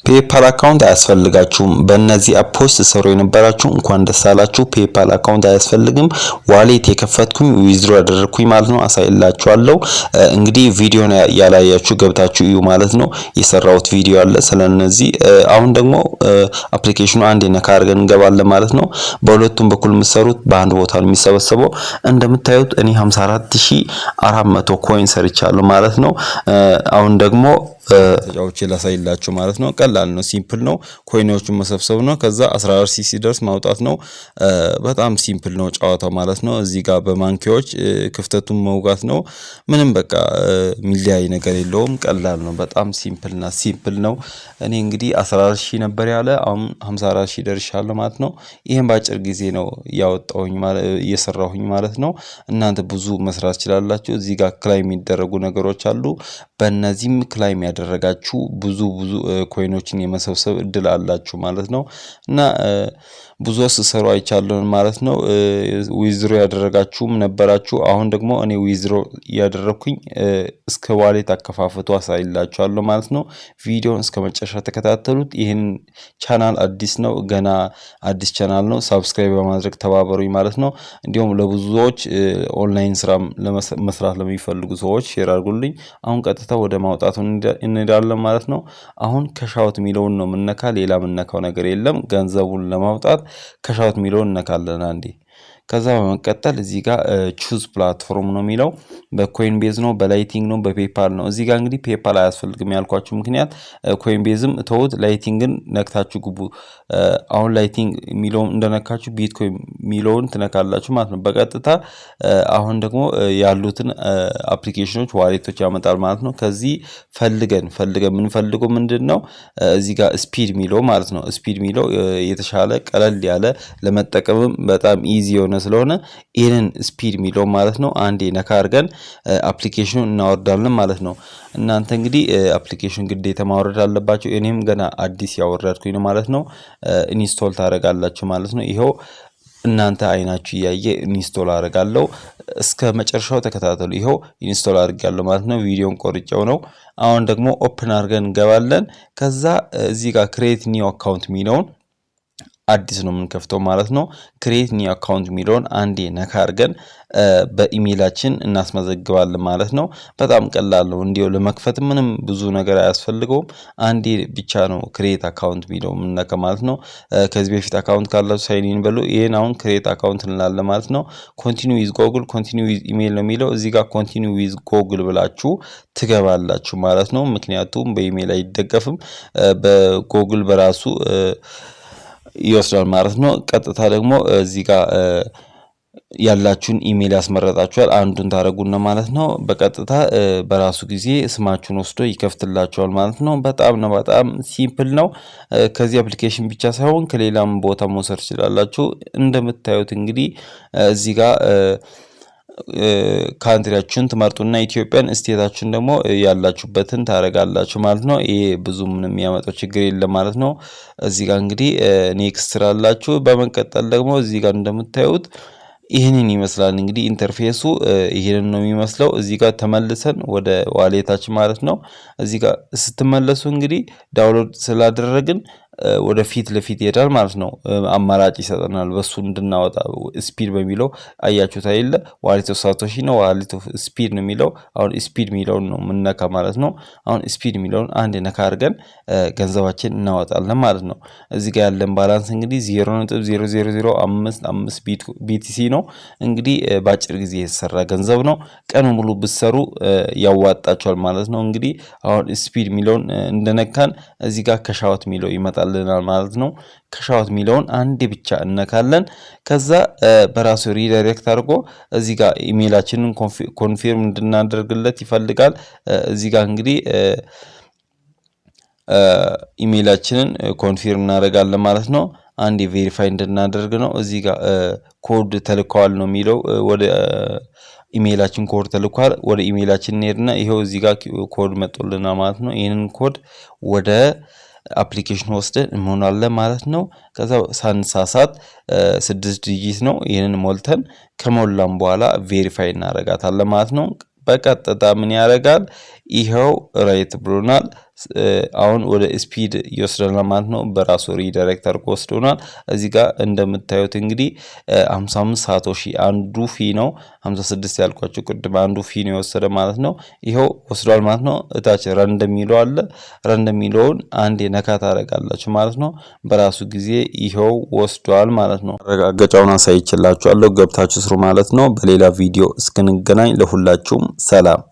PayPal account አያስፈልጋችሁም። በእነዚህ app ኦች ስትሰሩ የነበራችሁ እንኳን ደስ አላችሁ። PayPal account አያስፈልግም። Wallet የከፈትኩኝ withdraw ያደረግኩኝ ማለት ነው፣ አሳይላችኋለሁ። እንግዲህ ቪዲዮን ያላያችሁ ገብታችሁ እዩ ማለት ነው። የሰራሁት ቪዲዮ አለ ስለነዚህ። አሁን ደግሞ application ኑ አንድ ነካ አድርገን እንገባለን ማለት ነው። በሁለቱም በኩል የምትሰሩት በአንድ ቦታ ነው የሚሰበሰበው። እንደምታዩት እኔ 54,400 coin ሰርቻለሁ ማለት ነው። አሁን ደግሞ ተጫውቼ ላሳይላችሁ ማለት ነው። ቀላል ነው፣ simple ነው። Coin ኦቹን መሰብሰብ ነው። ከዛ 14 ሺህ ሲደርስ ማውጣት ነው። በጣም simple ነው ጨዋታው ማለት ነው። እዚህ ጋር በማንኪያዎች ክፍተቱን መውጋት ነው። ምንም በቃ የሚለያይ ነገር የለውም። ቀላል ነው። በጣም simple እና simple ነው። እኔ እንግዲህ 14 ሺህ ነበር ያለ፣ አሁን 54 ሺህ ደርሻለሁ ማለት ነው። ይሄን በአጭር ጊዜ ነው ያወጣሁኝ እየሰራሁኝ ማለት ነው። እናንተ ብዙ መስራት ትችላላችሁ። እዚህ ጋር claim የሚደረጉ ነገሮች አሉ። በእነዚህም claim ያደረጋችሁ ብዙ ብዙ coin ኦችን የመሰብሰብ እድል አላችሁ ማለት ነው። እና ብዙ ስትሰሩ አይቻለሁ ማለት ነው። Withdraw ያደረጋችሁም ነበራችሁ። አሁን ደግሞ እኔ withdraw እያደረኩኝ እስከ wallet አከፋፈቱ አሳይላችኋለሁ ማለት ነው። ቪዲዮን እስከ መጨረሻ ተከታተሉት። ይህን ቻናል አዲስ ነው፣ ገና አዲስ ቻናል ነው። Subscribe በማድረግ ተባበሩኝ ማለት ነው። እንዲሁም ለብዙዎች ኦንላይን ስራ መስራት ለሚፈልጉ ሰዎች share አድርጉልኝ። አሁን ቀጥታ ወደ ማውጣቱ እንሄዳለን ማለት ነው። አሁን cash out የሚለውን ነው የምነካ። ሌላ የምነካው ነገር የለም። ገንዘቡን ለማውጣት cash out የሚለውን እነካለን አንዴ። ከዛ በመቀጠል እዚህ ጋር choose platform ነው የሚለው፣ በ Coinbase ነው፣ በ Lightning ነው፣ በ PayPal ነው። እዚህ ጋር እንግዲህ PayPal አያስፈልግም ያልኳችሁ ምክንያት Coinbase ም ተውት፣ Lightning ን ነክታችሁ ግቡ። አሁን Lightning የሚለውን እንደነካችሁ ቢትኮይን የሚለውን ትነካላችሁ ማለት ነው። በቀጥታ አሁን ደግሞ ያሉትን application ኖች፣ wallet ኦች ያመጣል ማለት ነው። ከዚህ ፈልገን ፈልገን የምንፈልገው ምንድን ነው? እዚህ ጋር Speed የሚለው ማለት ነው። Speed የሚለው የተሻለ ቀለል ያለ ለመጠቀምም በጣም easy የሆነ ስለሆነ ይህንን Speed የሚለው ማለት ነው አንዴ ነካ አድርገን application ኑን እናወርዳለን ማለት ነው። እናንተ እንግዲህ application ግዴታ ማውረድ አለባችሁ። እኔም ገና አዲስ ያወረድኩኝ ነው ማለት ነው። Install ታደርጋላችሁ ማለት ነው። ይኸው እናንተ አይናችሁ እያየ install አደርጋለሁ። እስከ መጨረሻው ተከታተሉ። ይኸው install አድርጌያለሁ ማለት ነው። ቪዲዮን ቆርጬው ነው። አሁን ደግሞ open አድርገን እንገባለን። ከዛ እዚህ ጋር create new account የሚለውን አዲስ ነው የምንከፍተው ማለት ነው። Create new account የሚለውን አንዴ ነካ አድርገን በኢሜይላችን እናስመዘግባለን ማለት ነው። በጣም ቀላል ነው። እንዲሁ ለመክፈት ምንም ብዙ ነገር አያስፈልገውም። አንዴ ብቻ ነው create account የሚለው የምንነካ ማለት ነው። ከዚህ በፊት account ካላችሁ sign in በሉ። ይሄን አሁን create account እንላለን ማለት ነው። Continue with Google፣ continue with email ነው የሚለው። እዚህ ጋር continue with Google ብላችሁ ትገባላችሁ ማለት ነው። ምክንያቱም በኢሜይል አይደገፍም። በጎግል በራሱ ይወስዳል ማለት ነው። ቀጥታ ደግሞ እዚህ ጋር ያላችሁን ኢሜይል ያስመረጣችኋል። አንዱን ታደርጉና ማለት ነው። በቀጥታ በራሱ ጊዜ ስማችሁን ወስዶ ይከፍትላችኋል ማለት ነው። በጣም ነው በጣም simple ነው። ከዚህ application ብቻ ሳይሆን ከሌላም ቦታ መውሰድ ትችላላችሁ። እንደምታዩት እንግዲህ እዚህ ጋር country ያችሁን ትመርጡና ኢትዮጵያን፣ state ኣችሁን ደግሞ ያላችሁበትን ታደርጋላችሁ ማለት ነው። ይሄ ብዙ ምንም የሚያመጣው ችግር የለም ማለት ነው። እዚህ ጋር እንግዲህ next ትላላችሁ። በመቀጠል ደግሞ እዚህ ጋር እንደምታዩት ይህንን ይመስላል፣ እንግዲህ interface ኡ ይህንን ነው የሚመስለው። እዚህ ጋር ተመልሰን ወደ wallet ኣችን ማለት ነው። እዚህ ጋር ስትመለሱ እንግዲህ download ስላደረግን ወደ ፊት ለፊት ይሄዳል ማለት ነው። አማራጭ ይሰጠናል በሱ እንድናወጣ Speed በሚለው። አያችሁት አይደለ? Wallet of Satoshi ነው፣ Wallet of Speed ነው የሚለው። አሁን Speed የሚለውን ነው የምንነካ ማለት ነው። አሁን Speed የሚለውን አንድ ነካ አድርገን ገንዘባችን እናወጣለን ማለት ነው። እዚህ ጋር ያለን balance እንግዲህ 0.00055 BTC ነው። እንግዲህ በአጭር ጊዜ የተሰራ ገንዘብ ነው። ቀኑ ሙሉ ብትሰሩ ያዋጣችኋል ማለት ነው። እንግዲህ አሁን Speed የሚለውን እንደነካን እዚህ ጋር cash out የሚለው ይመጣልናል ማለት ነው። Cash out የሚለውን አንዴ ብቻ እነካለን። ከዛ በራሱ redirect አድርጎ እዚህ ጋር ኢሜይላችንን confirm እንድናደርግለት ይፈልጋል። እዚህ ጋር እንግዲህ ኢሜይላችንን confirm እናደርጋለን ማለት ነው። አንዴ verify እንድናደርግ ነው። እዚህ ጋር ኮድ ተልከዋል ነው የሚለው፣ ወደ ኢሜይላችን ኮድ ተልኳል። ወደ ኢሜይላችን እንሄድና ይኸው እዚህ ጋር ኮድ መጥቶልናል ማለት ነው። ይህንን ኮድ ወደ application ወስደን እንሞላለን ማለት ነው። ከዛ ሳንሳሳት ስድስት digit ነው። ይህንን ሞልተን ከሞላን በኋላ verify እናደርጋታለን ማለት ነው። በቀጥታ ምን ያደርጋል? ይኸው right ብሎናል። አሁን ወደ Speed ይወስደናል ማለት ነው። በራሱ redirect አድርጎ ወስዶናል። እዚህ ጋር እንደምታዩት እንግዲህ 55 satoshi አንዱ fee ነው። 56 ያልኳችሁ ቅድም አንዱ fee ነው የወሰደ ማለት ነው። ይኸው ወስዷል ማለት ነው። እታች random የሚለው አለ። Random የሚለውን አንዴ ነካ ታደርጋላችሁ ማለት ነው። በራሱ ጊዜ ይኸው ወስዷል ማለት ነው። ማረጋገጫውን አሳይችላችኋለሁ። ገብታችሁ ስሩ ማለት ነው። በሌላ ቪዲዮ እስክንገናኝ ለሁላችሁም ሰላም።